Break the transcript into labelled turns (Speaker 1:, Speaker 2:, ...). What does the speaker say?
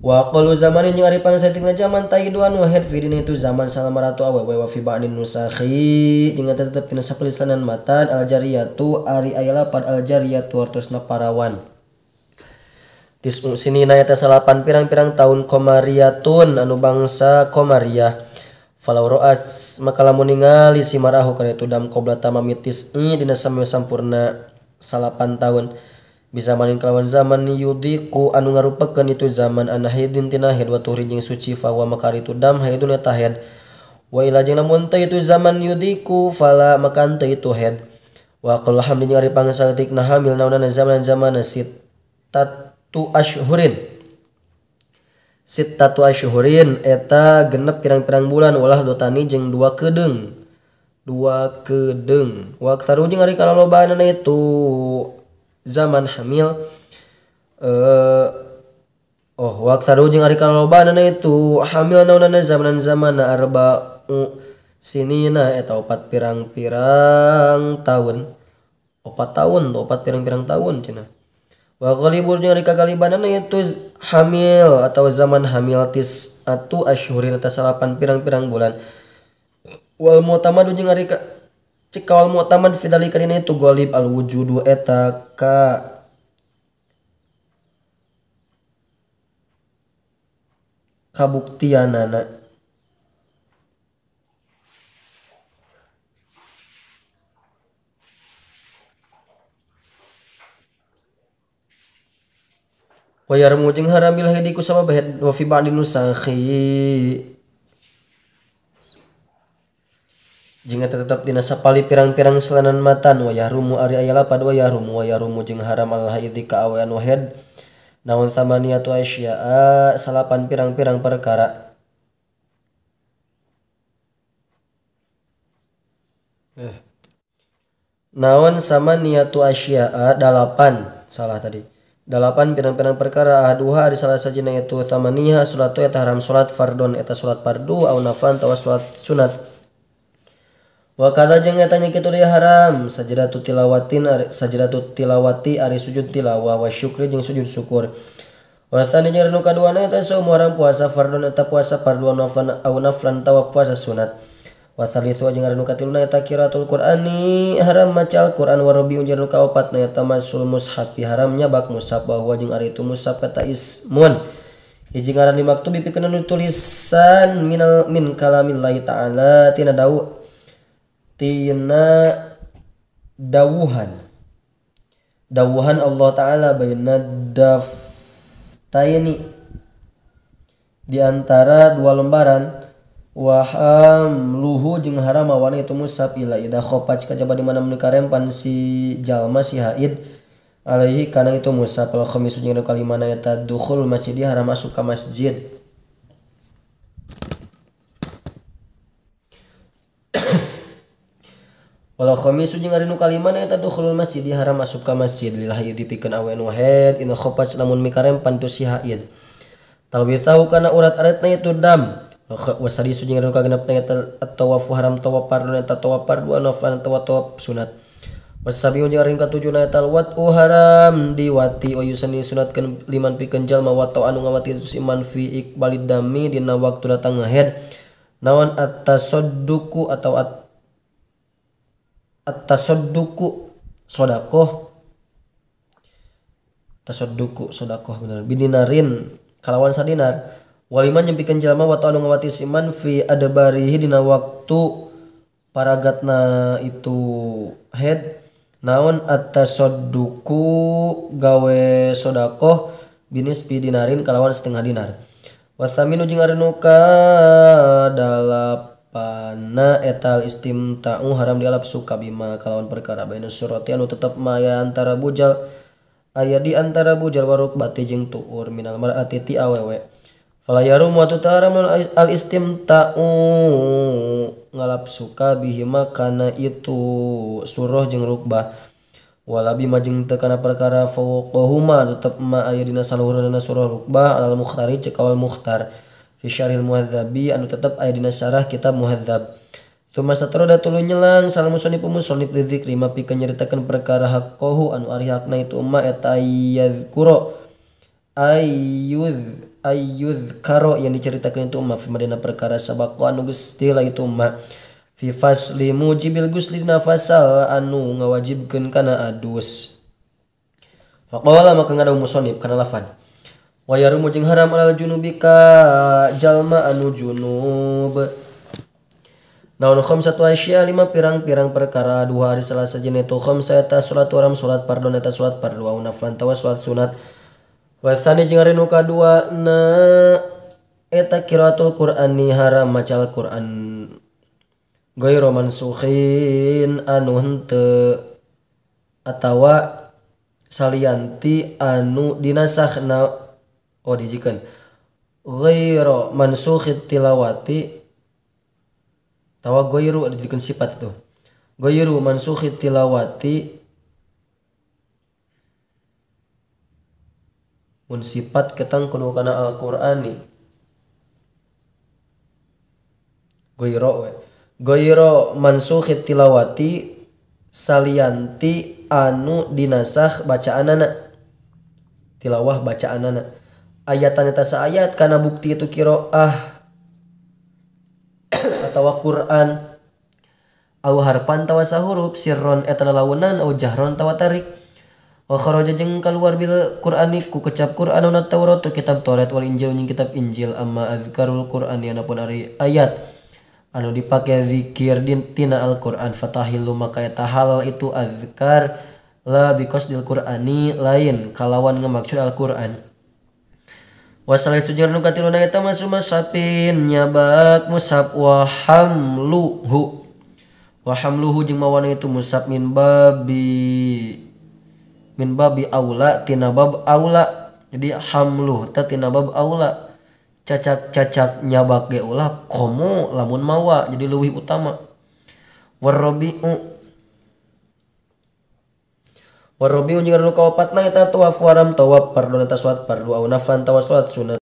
Speaker 1: Wa qalu zamanin jeung ari pangsaeutikna zaman taiduan wa haid fi dina itu zaman salamaratu awewe wa fi ba'din nusakhi jeung eta tetep dina sapalisanan matan al jariyatu ari aya lapad al jariyatu hartosna parawan. Tis'u sinina eta salapan pirang-pirang tahun komariatun anu bangsa komariah. Falau ra'as maka lamun ningali si marahu kana itu dam qabla tamami tis'i dina sampurna 9 tahun. Bisa manin kelawan zaman yudiku anu ngarupakeun itu zaman anahidin tina haid wa tuhri jeung suci fa wa maka itu dam haidun eta haid. Wa ila jeung lamun teu itu zaman yudiku fala maka teu itu haid. Wa qul hamdin jeung ari pangsaeutikna hamil naonana zaman zaman sittatu ashhurin. Sittatu ashhurin eta genep pirang-pirang bulan walah dotani jeung dua kedeung. Dua kedeung. Wa aktsaru jeung ari kalalobaanana itu zaman hamil wa aktsaru jeung ari kalalobaanana itu hamil naonana zamanan zamana arba'u sinina eta opat pirang-pirang tahun. Opat tahun, opat pirang-pirang tahun cenah. Wa ghalibur jeung ari kagalibanana itu hamil atau zaman hamil tis'atu asyhurin eta salapan pirang-pirang bulan. Wal mu'tamadu jeung ari cekawal mu'tamad fi dzalika dina itu ghalib al wujudu eta ka kabuktianana. Wa yarmu jeung haram bil haidi ku sabab haid wa fi ba'di nusakhi jeung eta tetep dina sapali pirang-pirang selanan matan wa yahrumu ari aya lapad wa yahrumu jeung haram al haidi ka awean wa haid naon thamaniyatu asya'a salapan pirang-pirang perkara. Naon samaniyatu asya'a dalapan salah tadi. Dalapan pirang-pirang perkara aduha ari salah sajina itu thamaniha salatu eta haram salat fardon eta salat fardu au naflan tawa salat sunat. Wa kadza jeung eta nya kitu deui haram sajdatu tilawatin ari sajdatu tilawati ari sujud tilawah wa syukri jeung sujud syukur. Wa tsani jeung nu kaduana eta saum haram puasa fardon eta puasa fardu naflan au naflan tawa puasa sunat. Wa tsalitsu jeung nu katiluna eta qiraatul Qur'ani haram maca Al-Qur'an wa rabi'u jeung nu kaopatna eta masul mushafi haram nyabak mushaf wa huwa jeung ari itu mushaf kata ismun hiji ngaran dimaktubi pikeun nu tulisan minal min kalamillahi ta'ala tina dawu tina dawuhan dawuhan Allah ta'ala baina daftaini di antara dua lembaran. Wa hamluhu jeung haram mawana itu mushaf ila idza khafat kajaba di mana mun karempan si jalma si haid alaihi kana itu mushaf al khamisu jeung kalimana eta dukhul masjid haram masuk ka masjid. Wal khamisu jeung ari nu kalimana eta dukhulul masjid haram masuk ka masjid lil haid dipikeun awe nu haid in khafat lamun mikarempan tu si haid talwithahu kana urat-aratna itu dam. Wasadisu jeung anu kagenepna eta at-tawafu haram tawaf fardhu eta tawaf fardhu naflan atawa tawaf sunat. Wasabiu jeung ari katujuna eta wat'u haram diwati wa yusani sunatkeun liman pikeun jalma wa ta anu ngawati itu iman fi iqbalid dami dina waktu datang haid. Naon at-tasadduqu atau at-tasadduqu sedekah tasadduqu sedekah bener bidinarin kalawan sadinar. Waliman jeung pikeun jalma wa anu ngawati siman fi adbarihi dina waktu paragatna itu haid naon at-tasadduqu gawe sedekah binisbi dinarin kalawan setengah dinar. Wa thaminu jeung ari nu kadalapanna etal istimta'u haram dialap suka bima kalawan perkara baina surati anu tetep maya antara bujal aya di antara bujal waruk bati jeung tuur minal mar'ati ti awewe. Fala yarum wa tutaram al istimta'u ngalap suka bihima kana itu surah jeung rukbah wala bima jeung teu kana perkara fawqahuma tetep ma aya dina saluhurna surah rukbah alal mukhtari ceuk awal mukhtar fi syarhil muhadzabi anu tetep aya dina syarah kitab muhadzab. Tsumma satroda tuluy nyelang sal musannif musannif dzikri ma pikeun nyaritakeun perkara haqqahu anu ari hakna itu ma eta ayyadzkura ayyudz ayyudz karo yang diceritakan itu ma fi madina perkara sabaqa anu geus teu itu ma fi fasli mujibil ghusli dina fasal anu ngawajibkeun kana adus. Faqala maka ngadau musonib kana lafad wa yarumu jeung haram alal junubi ka jalma anu junub. Naon khamsatu asya lima pirang-pirang perkara dua hari salah sajeun itu khamsa eta salat haram salat fardhu eta salat fardhu au naflan tawa salat sunat. Wa tsani jeung ari nu kadua na eta qiraatul Qur'ani haram maca Al-Qur'an ghairu mansukhin anu henteu atawa salianti anu dinasakhna oh dijikeun ghairu mansukhit tilawati tawa ghairu dijadikan sifat itu ghairu mansukhit tilawati mun sifat ketang kudu kana Al-Qur'ani ghairu we ghairu mansukhit tilawati salianti anu dinasakh bacaanana tilawah bacaanana ayatan eta saayat kana bukti itu qiraah atawa Quran au harpan tawa sahuruf sirron eta lalaunan au jahron tawa tarik wa kharaja jeung kaluar bil Qur'ani ku kecap Qur'an na Taurat kitab Taurat wal Injil jeung kitab Injil amma azkarul Qur'ani anapun ari ayat anu dipake zikir tina Al-Qur'an fatahilu maka eta halal itu azkar la biqasdil Qur'ani lain kalawan ngamaksud Al-Qur'an. Wasalai sujar nu katiluna eta masumasapin nyabak mushaf wa hamluhu jeung mawana itu mushaf min babi aula tina bab aula. Jadi hamluh teh tina bab aula cacak-cacak nyabak ge ulah komo lamun mawa jadi leuwih utama. Warrabi'u jeung anu kaopatna eta tawaf waram tawaf fardhu eta salat fardhu au naflan tawa salat sunat.